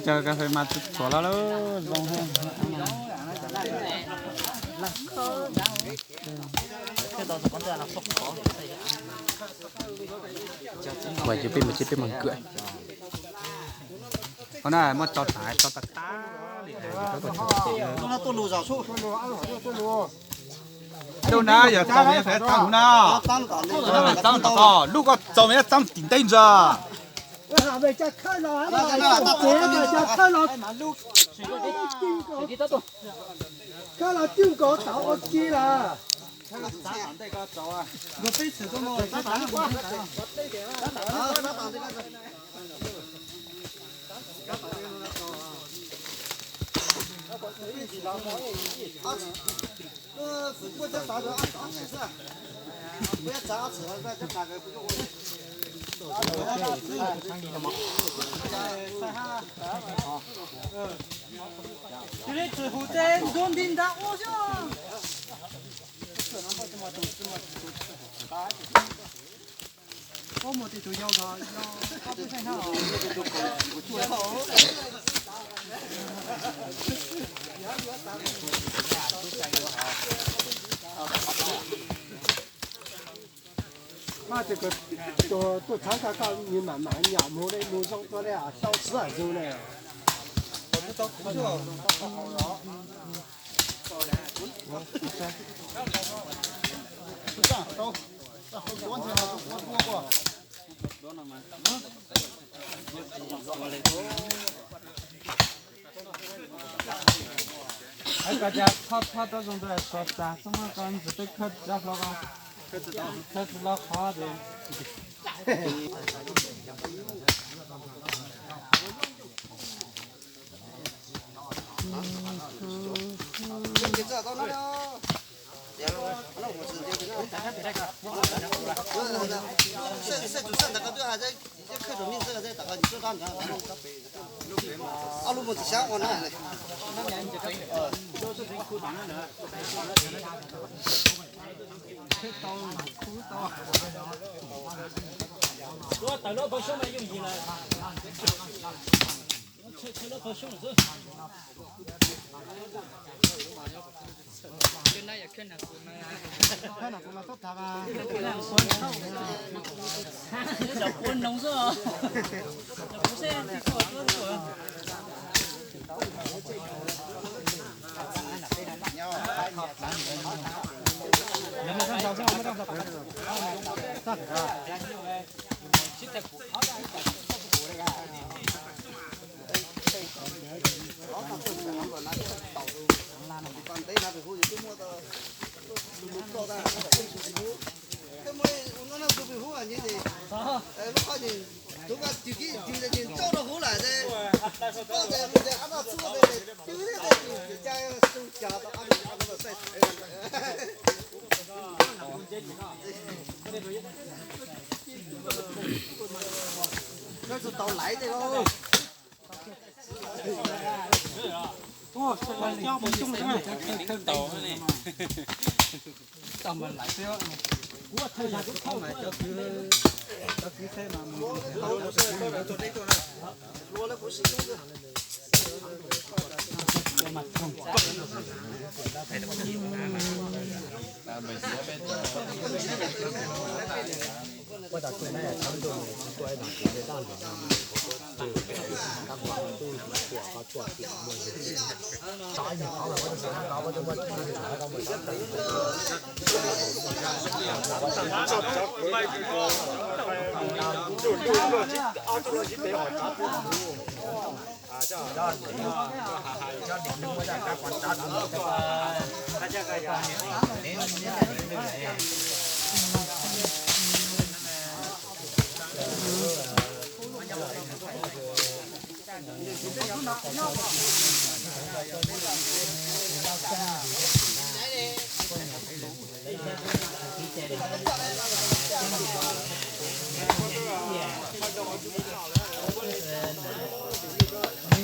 Cov kas fes mas txhuam los lawm zoo. Ua ces peb mus ces peb mus kwm. Qhov na muab tso tas tso tas tas li. Lub na yog txaus mas yog fais txav lub na. Txav tom ko, lub koj txaus mas yog txav tim ntej ntsa. Khawb los cwj nkaus tau ua ke lawm. Cia li txwm hum ces ntxuav nti nrad ua xwb. Ua mus tis tus yau zog yau ob peb feej hab. Mas ces tuaj txhawb koj, koj nws mam mam nyam mus li, mus zoo dua li, sau xwb zoo li. Hais kom cas thoj thoj rau zoo rau suav xav txhob muab koj ntxim peb khawb tsis hlo ko, khawb tsis hlo qhov ces. Tawm lub pob xyoob mas yooj yim lawm. Nws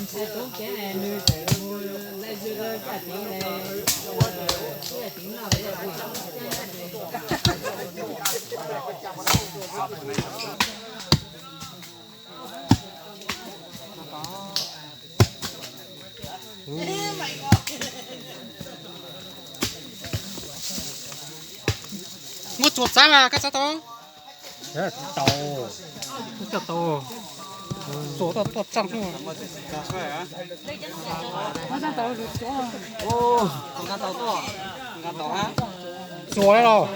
ntshai toob kev, nws tseem mus laij zog rau Muab txuas txav mas koj txav tau? Tau, txuas tau tuaj txaj xwb. Txuas los?